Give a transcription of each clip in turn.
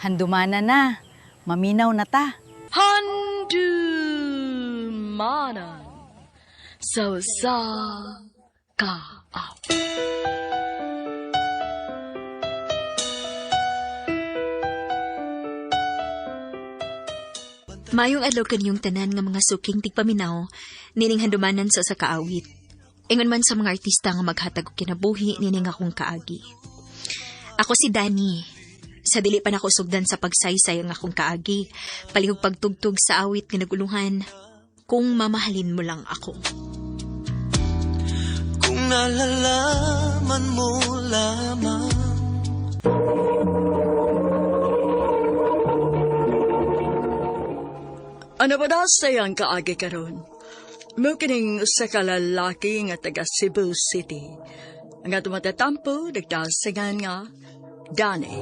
Handumana na. Maminaw na ta. Handumanan sa usa ka awit. Maayong adlaw kaniyong tanan nga mga suking tigpaminaw, nining handumanan sa usa ka awit. Ingon man sa mga artista nga maghatag og kinabuhi nining akong kaagi. Ako si Dani. Sa dili pa nako sugdan sa pagsaysay ang akong kaagi, palihog pagtugtog sa awit nga naguluhan, Kung Mamahalin Mo Lang Ako. Kung nalalaman mo lamang. Ano ba na sayang kaagi karon? Mo kining usa ka lalaki nga taga Cebu City. Ang atong matatampo, nagdasingan nga Danny.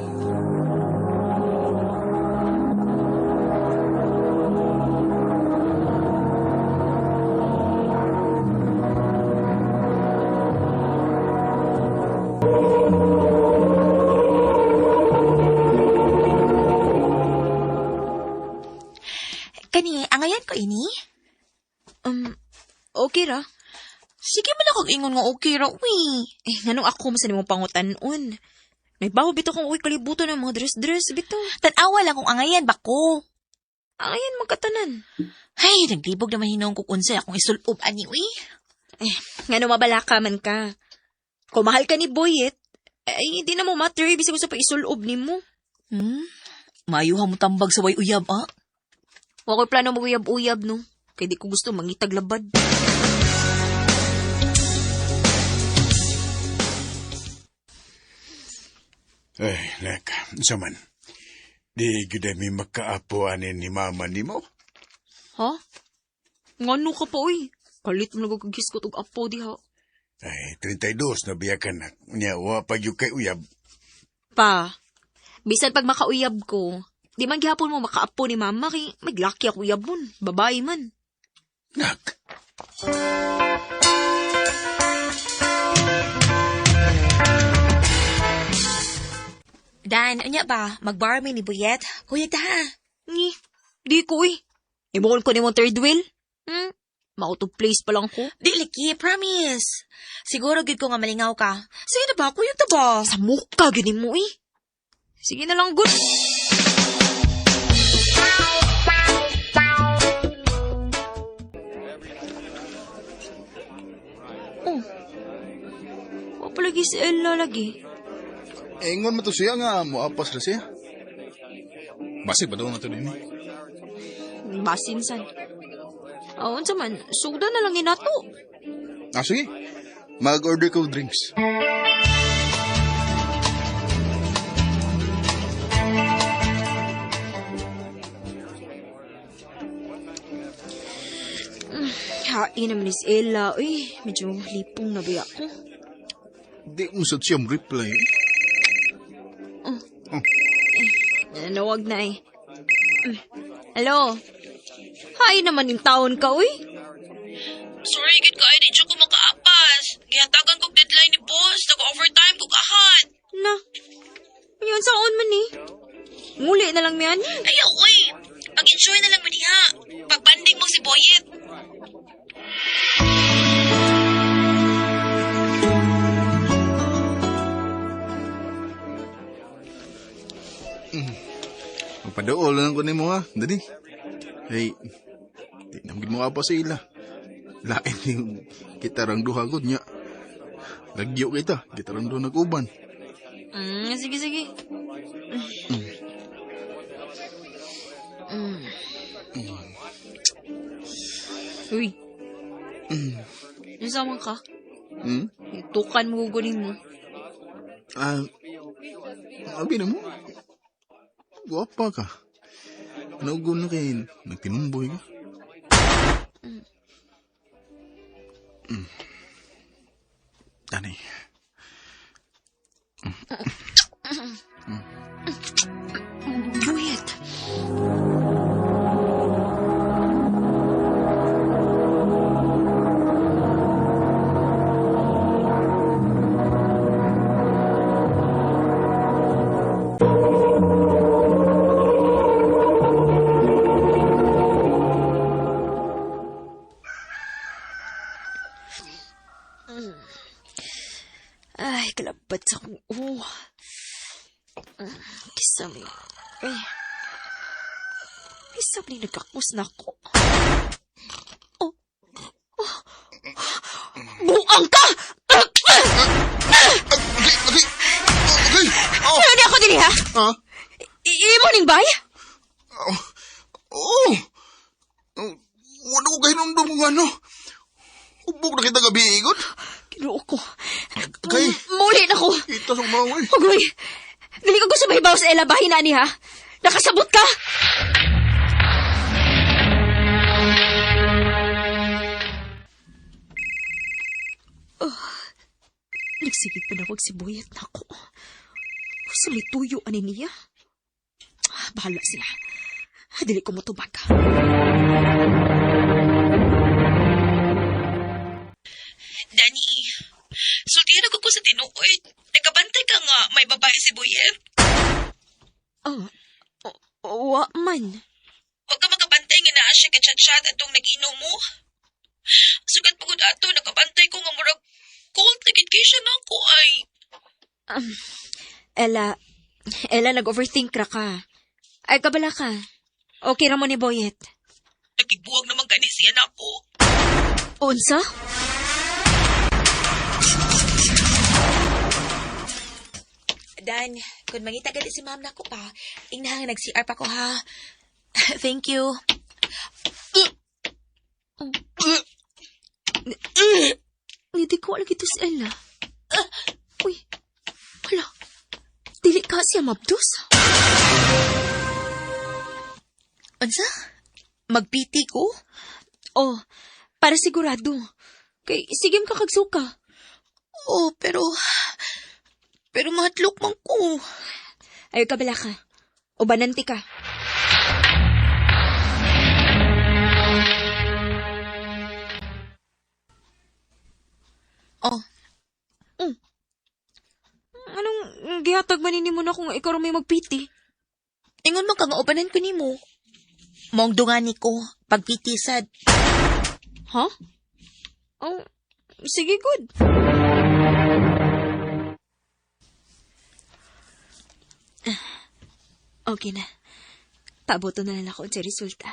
Kani, angayan ko ini? Okay ra. Sige man ako ingon nga okay ra, uy. Eh, nganong ako man sa nimong pangutan-on? Nagbaho bitaw kung uy kalibutan ng mga dress-dress bitaw. Tan-awa lang kung angayan ba ko. Angayan magkatanan. Ay, naglibog naman hinuong kung unsay akong isulob ani, uy. Eh, ngano mabala ka man ka. Kung mahal ka ni Boyet, ay hindi na mo matter, bisag sa paisulob nimo. Hmm? Mayuha mo tambag sa way uyab, ah. Wa ko'y plano maguyab-uyab, no? Kay di ko gusto mangitag labad. Ay, nak, unsa man. Di gyud mi makaapo ani ni mama nimo. Ha? Ngano ka pa, uy? Kalit mo nagkagiskot og apo diha. Ay, 32 na biya ka nak. Unya, wa pa gyud kay uyab. Pa, bisan pag makauyab ko, di man gihapon mo makaapo ni mama kay maglaki ako uyabon. Babae man. Nak. Dan, unya ba? Mag-bar mi ni Buyet? Kuya ta, ha? Ni, di ko, uy. Imuon ko ni mong third wheel. Hmm? Ma-out of place pa lang ko. Di liki, promise. Siguro gid ko nga malingaw ka. Sige na ba? Kuya ta ba? Sa mukha, gini mo, eh. Sige na lang, good. Oh. Wa pa lagi si Ella lagi. Ingon mo to siya nga, muapas ra siya. Basig ba daw na to din eh? Basin san. Oh, unsa man, sugdan na lang ni nato. Ah, sige. Mag-order ko drinks. Hain naman ni si Ella. Uy, medyo lipong na biya ko. Di mo sad siya reply. Oh. Oh. Eh, nawag na eh. Hello? Hain naman yung taon ka, uy. Sorry, gid ko ay di ko makaapas. Gihatagan kog deadline ni boss. Nag-overtime kog ahad. Na, yun saon man eh. Muli na lang miyan. Ayaw, uy. Pag-enjoy na lang mo diha. Pagbanding mo si Boyet. Magpadool lang ko nimo ha. Dali. Hey, di na mo pa sa ila. Lain yung kita rang duha gud nya. Lagyo kita, kita rang duha nag-uban. Sige, sige. Uy. Unsa man ka? Hmm? Itukan mo gugunin mo. Ah, abi na mo. Guwapa ka. Naugon na kay nagtinumboy ka. Ani. Buyet. Kalabat sa kong oh. Kisa may... Eh. Kisa may nagkakos na ako. Oh. Oh. Buang ka! Okay, okay. Okay. Oh. Ano ako dili ha? Ha? Imo ning bay? Oh. Oh. Wala ko kahinumdum kung ano. Hubog na kita gabi, igon. Ginoo ko. Kay, Muli na ko. ita sa mga eh. Hugoy! Dili ko gusto mahibaw sa ela bahin ani ha. Nakasabot ka! Oh, nagsigig pa na ako sibuyat na ako. Sa may tuyo ani niya. Ah, bahala sila. Dili ko motubag. Danny, sultihan ako ko sa tinuoy. Nakabantay ka nga may babae si Boyet. Oh, wa man. Huwag ka makabantay nga naa siya kachat-chat atong nag-inom mo. Sugat pagod ato, nakabantay ko nga murag cold na gid kay siya nako ay. Ella, Ella, nag-overthink ra ka. Ay, kabala ka. Okay ra mo ni Boyet. Nagtibuwag naman gani siya nako. Unsa? Dan, kung mangita gali si ma'am nako pa, ingnahan nag-CR pa ko ha. Thank you. Hindi ko alam ito si Ella. Uy, hala. Dili ka siya mabdos. Unsa? Magpiti ko? Oh, para sigurado. Kay, sige ka kagsuka. Oh, pero... Pero mahadlok man ko. Ayaw kabala ka. O bananti ka. Oh. Anong gihatag man nimo na kung ikaw ra may magpiti? Ingon man ka nga ubanan ko nimo. Maong dungani ko, pagpiti sad. Ha? Oh, sige, good. Okay na. Paboto na lang ako sa resulta.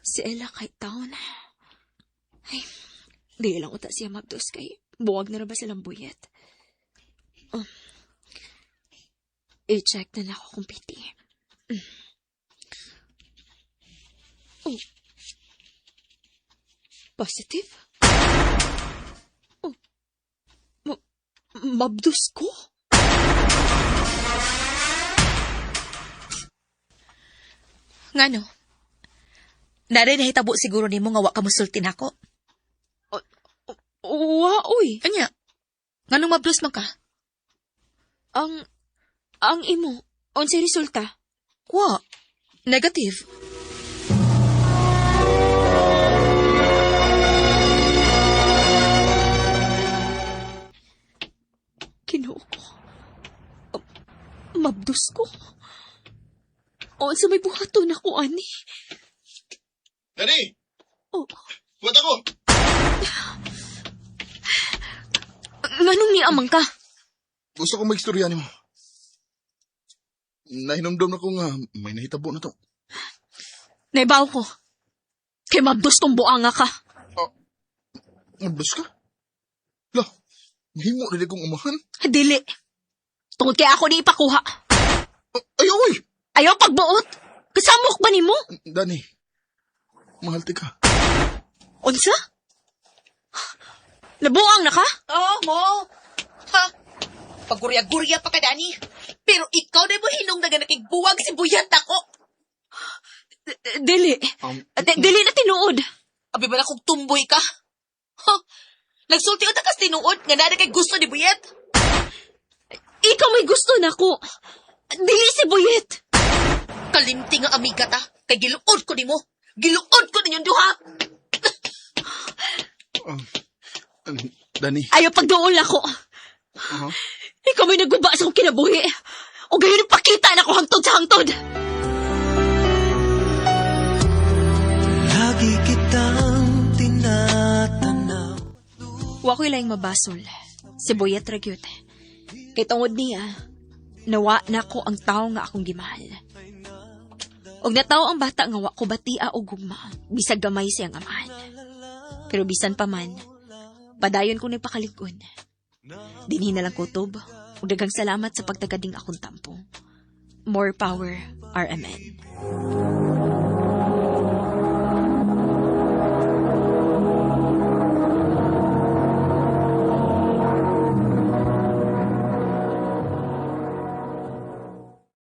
Si Ella kahit taon. Ay, di lang uta siya mabdos kay buwag na ra ba silang buyet. Oh. I-check na lang ako kung piti. Oh. Positive? Oh. Mabdos ko? Ngano? Nari nahitabo siguro nimo nga wa ka mosulti nako. Wa, uy. Anya? Nganong mabdos man ka? Ang imo, unsay resulta? Wa. Negative. Ginoo ko. Mabdos ko. Unsa may buhaton ako, ani? Dani! Oh. Buhat ako! Nganong niamang ka? Gusto ko mag-istorya nimo. Nahinumdum na ko nga may nahitabo na to. Naibaw ko. Kay mabdos kong buanga ka. Oh, mabdos ka? La, mahimo na di kong umahan. Dili. Tungod kay ako ni ipakuha. Oh, ayaw, oy! Ayaw pagbuot. Kasamok ba nimo? Dani, mahal ti ka. Unsa? Nabuang na ka? Oh, mo. Ha? Pagurya-gurya pa ka, Dani. Pero ikaw na mo hinong na nakigbuwag si Buyat ako. Dili. Dili na tinuod. Abi ba na kung tumboy ka? Ha? Nagsulti ka kas tinuod nga naa kay gusto ni Buyet. Ikaw may gusto na ko. Dili si Buyet. Kalimti nga amiga ta. Kay giluod ko nimo. Giluod ko ninyong duha. Dani. Ayaw pagduol ako. Uh-huh. Ikaw may naguba sa akong kinabuhi. O gayon pakita na ko hangtod sa hangtod. Lagi kitang tinatanaw. Wa ko'y laing mabasol. Si Boyet ra gyud. Kay tungod niya, nawa na ko ang tao nga akong gimahal. Og nataw ang bata nga wa ko batia og gugma, bisag gamay siyang amahan. Pero bisan pa man, padayon ko nagpakalig-on. Dinhi na lang kutob, ug daghang salamat sa pagtagading akong tampo. More power, RMN.